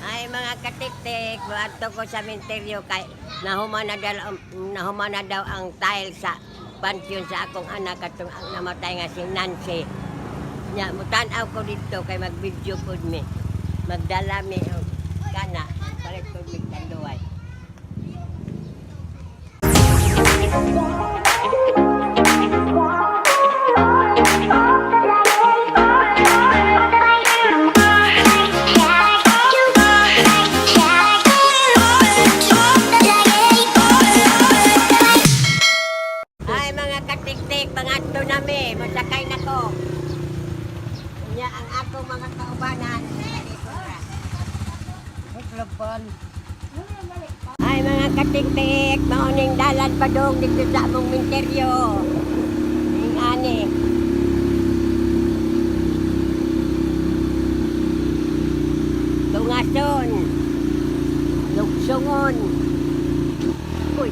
Ay, mga katiktik, moadto ko sa menteryo kay nahuman na daw ang tile sa pansyon sa akong anak katong ang namatay nga si Nancy. Nya mutan-aw ko didto kay mag-video pud mi. Magdala mi og kana, palit pud mi tanduay. Ay, mga katiktik, pangadto na mi, masakay na ko. Nya ang akong mga kaubanan. Ay, mga katiktik, mauning dalan padung dito sa among minteryo. Ning ani. Tungason. Lugsungon. Uy.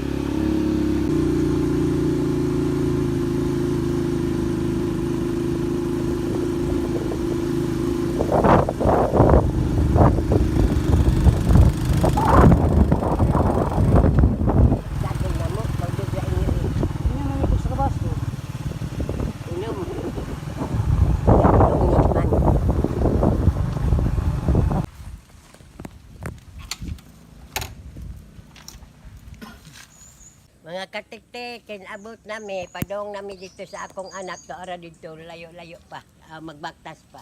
Saging na mo, pagdugla inyo eh. Inom. Lungit man. Mga katiktik, kinabot nami, padong nami dito sa akong anak, to ara dito, layo-layo pa, magbaktas pa.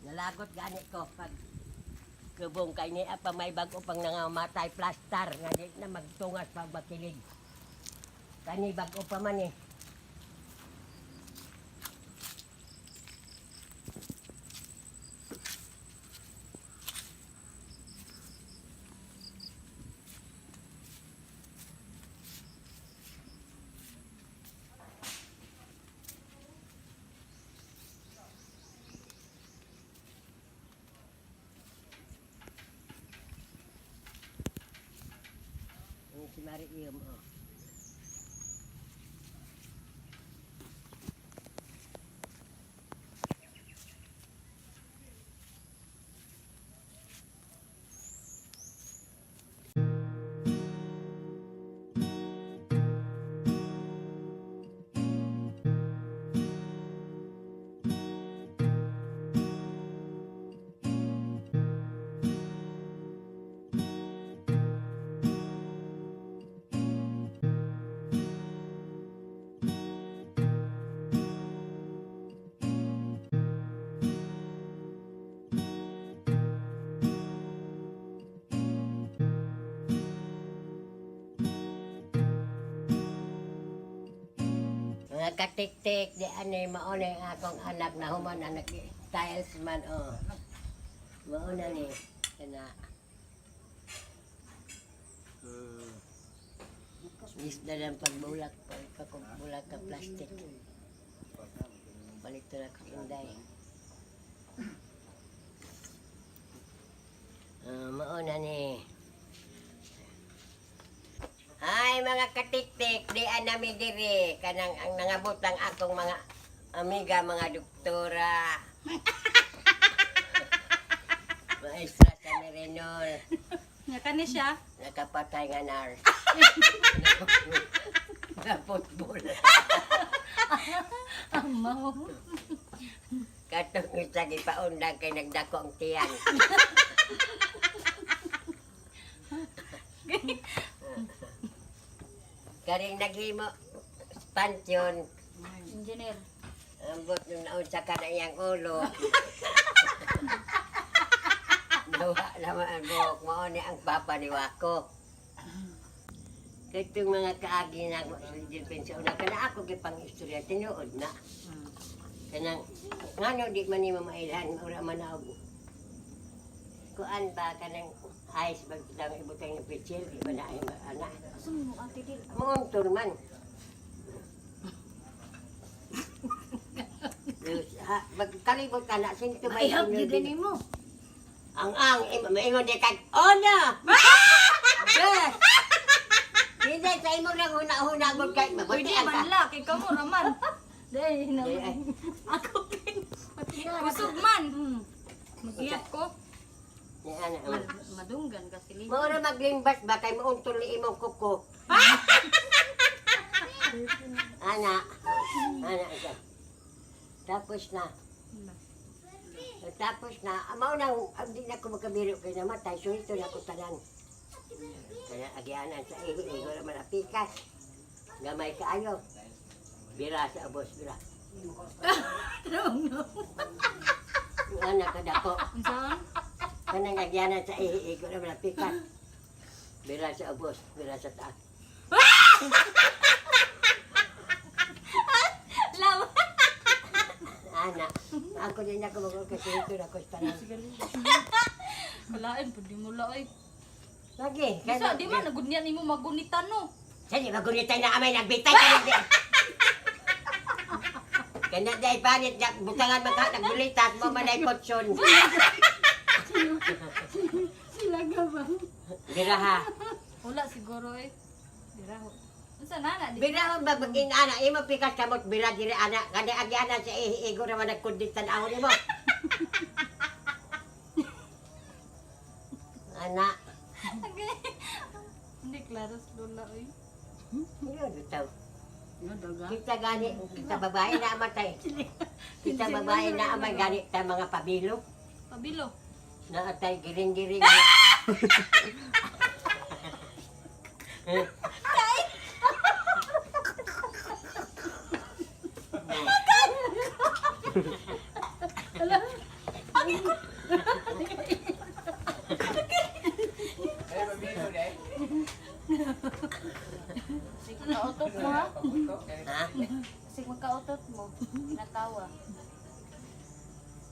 Nalagot gani ko pag kubong kay niya pa may bago pang nangamatay plastar nga di na magtungas pag bakilig. Kani bago pa man eh. Ang si Mari Iyom, oh. Mga katiktik, di ani mauna ang akong anak na human na nag tiles man oh. Mauna ni kana. Isda lang pagbulak, pagbulak ka plastic. Palit na ko inday. Ah, mauna ni. Ay, mga katiktik, di nami diri kanang ang nangabot ang akong mga amiga, mga doktora. Maestra sa Merenol, Nga kani siya. nakapatay nga nurse. Na football. Amaw. Katong isa gipaundang kay nagdako ang tiyan. Karing naghimo pantion. Engineer. Ambot nung naunsa ka na iyang ulo. Nawa naman ang buhok mo ni ang papa ni Wako. Katong mga kaagi na ako sa Philippines, sa una ka na ako gipang istorya, tinuod na. Kanang, ngano di man nimo mailhan, ura man na og kuan ba kanang ice bag lang ibutang ng pitsil, di ba na ay ana. Asa mo ate dil? Muuntor man. Ha, magkalibot ka na, sinto ba Maihap gyud ni mo. Ang, maingon di kag, ona! Yes! Hindi, sa imo lang huna-huna gud kay, mabuti Pwede ang ka. man la kay kamo raman. Dahil na. Di, ay, Ako kay. Kusog man. Magihap ko. Ni ana. Madunggan kasi li. Mao ra maglimbas ba kay mauntol ni imong kuko. Ana. Ana siya. Tapos na. Tapos na, mao na ang di na ko makabiro kay namatay, sulito na ko tanan. Kaya agyanan sa ihi, igo naman ang pikas. Gamay kaayo. Bira sa abos, bira. Ana kadako. Unsaon? Kanang agyanan sa ihi, igo naman ang pikas. Bira sa abos, bira sa taas. Lawa. Ana, ako din ako mag kasi ito na ko sa tanan. Kalain pud di mo laoy. Lagi. Bisa di man nagudnian nimo magunitan no. Sani, magunitay na amay, nagbitay ka na. Kanya di panit, butangan maka, nagbulitat mo manay kotson. Sila ka ba? Biraha. Wala siguro eh. Biraho. Unsa na na di? Biraha ba maging ana, imo pikas kamot bira diri ana, kani agi ana sa ihiigo naman nagkunditan ako nimo. Ana, Hindi klaro sa lola oy. yun bitaw. Ano daga? Kita gani, kita babae na amatay. Kita babae na amay gani ta mga pabilo. Pabilo. Naatay giring-giring. Sig kautot mo ha. Ha? Sig magkautot mo. Natawa.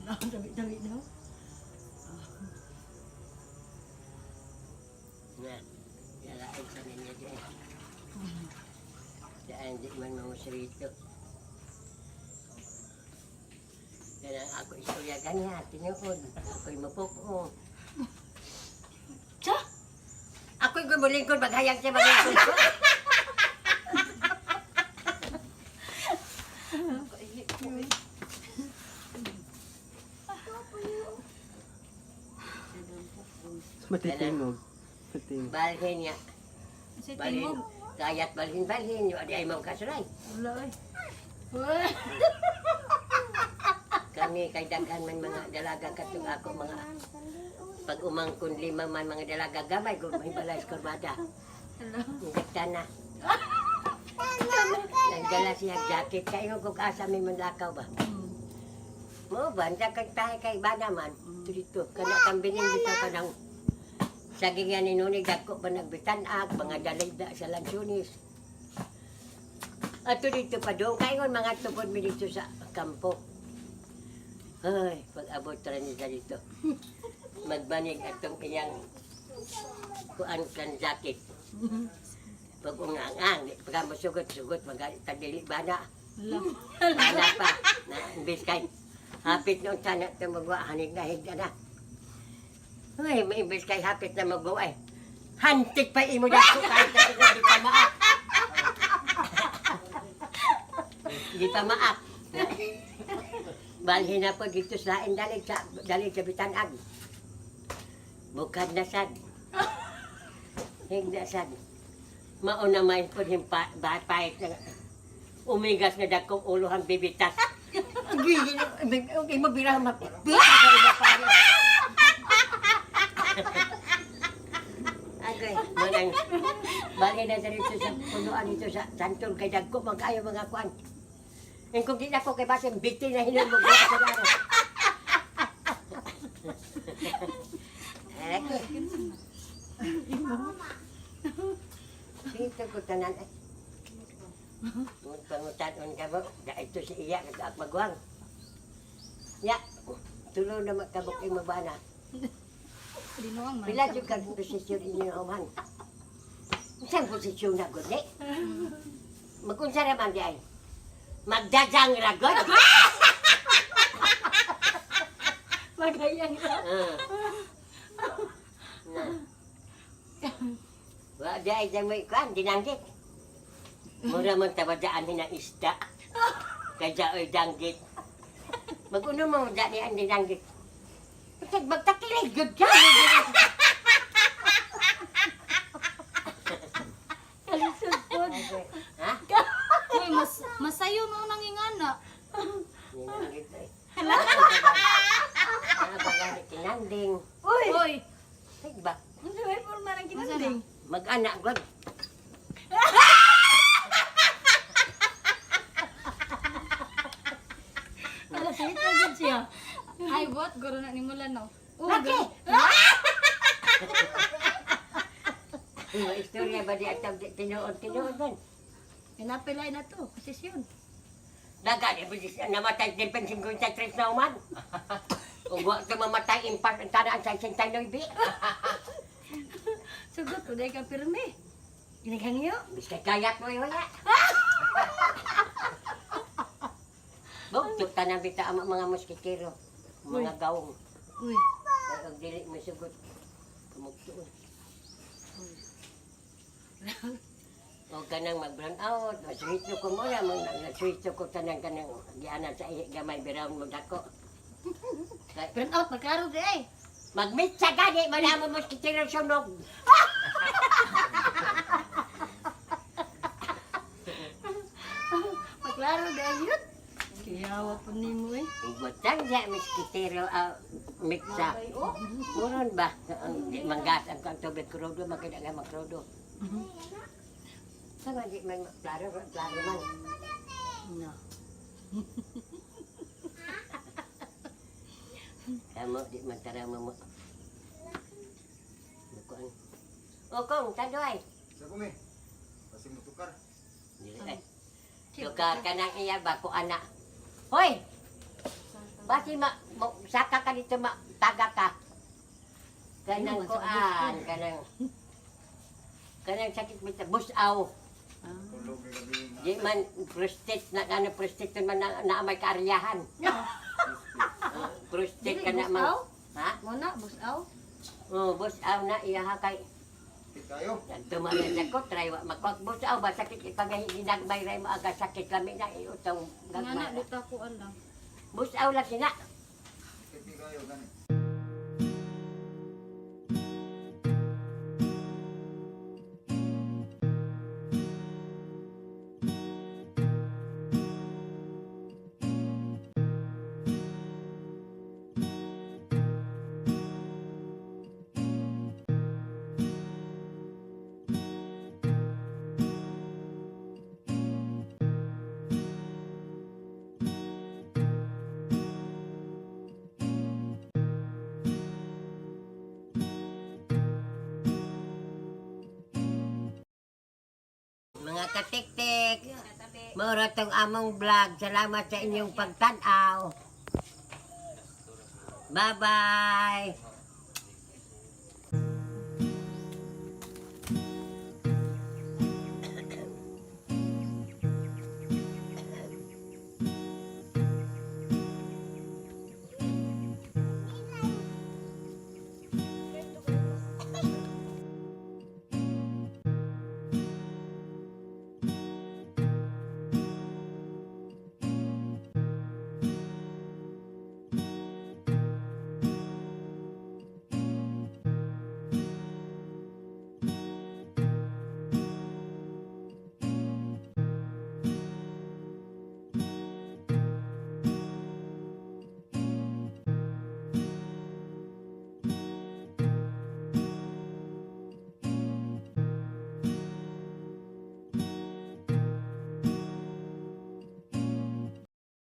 No, dami-dami no. Na, yalain sa ninyo diyan. Diyan, di man mamusrito. Kaya ako istorya ganiya, tinuod. Ako'y mapuko. Cha! Ako'y gumulingkod, maghayag siya maglingkod ko. Kaihi ko eh. Matitingog. Matitingog. Balhin niya. Unsay Balhin. tingog? Kayat balhin, balhin. Yung adi ay mong kasulay. Wala ay. Kami kay daghan man mga dalaga katong ako mga pag umangkon lima man mga dalaga gamay ko may balay sa kurbada. Injekta na. Nagdala siya jacket kayo kung asa may manlakaw ba. Mo ba anda kay tayo kay bana man dito kana kambinin dito kanang saging yan ni Nuni dagko pa nagbitan-ag mga dalayda sa lansunis. Ato dito pa doon kayo mga tupod mi dito sa kampo. Ay, pag abot ra nila dito. Magbanig atong iyang kuan kan jacket. Pag ungang-ang, pag masugot-sugot, magtagili ba na? Ana pa, na imbis kay hapit noon sana ito magawa, hanig na higda na. Ay, may imbis kay hapit na magawa eh. Hantik pa imo na ko kahit na ikaw di pa maak. Di pa maak. Balhin na po dito sa lain dalig sa bitanag. Bukad na sad. Higda sad. Mauna may po yung pa, ba, pahit na umigas na dagkong ulo ang bibitas. Okay mo bira ma. Agay, manang bali na sa dito sa punuan dito sa santol kay dagko man kaayo mga kuan. Ang kung di na ko kay basin biti na hinulog mo sa daro. Okay. Dito ko tanan ay. Pangutan-on ka mo, ito si iya, nag magwang. Ya, tulo na magkabok imo bana. Linuang man. Pila jud kag posisyon inyo human. Unsang posisyon na gud ni? Magunsa ra man di ay? Magdadang ra gud. Magayang ka. Ah. Na. Wa di ay dyan may kuan dinanggit. Mura man tabadaan ni na isda. Kay jaoy danggit. Maguno mo da ni ang dinanggit. Kasi magtakilay gud ka. Kalisod po. Ha? Uy, mas masayo no nangingana. Hala. Ano kinanding? Uy! Uy, Ay ba? Unsa may porma ng kinanding? Mag-anak gud. Ala, sakit na gud siya. Ay, what? Guro na ni mula no. Oh, Laki! Mga istorya ba di atang tinuod tinuod man? Kinapilay na to, posisyon. Dagan, eh, namatay din pa 53 na human. Kung wa ka mamatay, impact ang tanaan sa 69. Sugot ko dahil ka pirmi. Ginaghangyo. Biska kayak mo wala. Bugto tanan bita ang mga moskitero, mga gawong. Uy, Kaya og dili mo sugot. Kumugtuon. O kanang mag-brown out, maswito ko muna, maswito ko tanang kanang gianan sa gamay biraon mo dako. Burn out, magklaro di ay. Mag-meet sa gani, wala mo moskitero sunog. Magklaro di ay yun. Kiyawa po nimo eh. Ibutang siya, moskitero, mitsa. Muron ba? Ang di manggas ang kang tubig krudo, makita nga magkrudo. Sama di man klaro, klaro man. No. Kamu di man tara mo mo. Bukuan. O kong tadoy. Sa kumi. Kasi mutukar. Dili ay. Lugar ka nang iya ba ko ana. Hoy! Basi ma, mo, saka ka dito ma, taga ka. Kanang kuan, kanang kanang sakit bita busaw. Tulog kay gabi na. Di man prostate na ano prostate man na, na may kaaryahan. Prostate ka na man. Busaw? Ha? Muna, busaw. Oh, busaw na iya ha kay Tayo. Tumalan ako, try wa makwag busaw ba sakit ipagahi ginagmay ray mo aga sakit kami na iutong Ngana, gagmay. di ta ko alam. Busaw lang sila. Kiti kayo gani. Mga katiktik, mura tong among vlog. Salamat sa inyong pagtanaw. Bye-bye!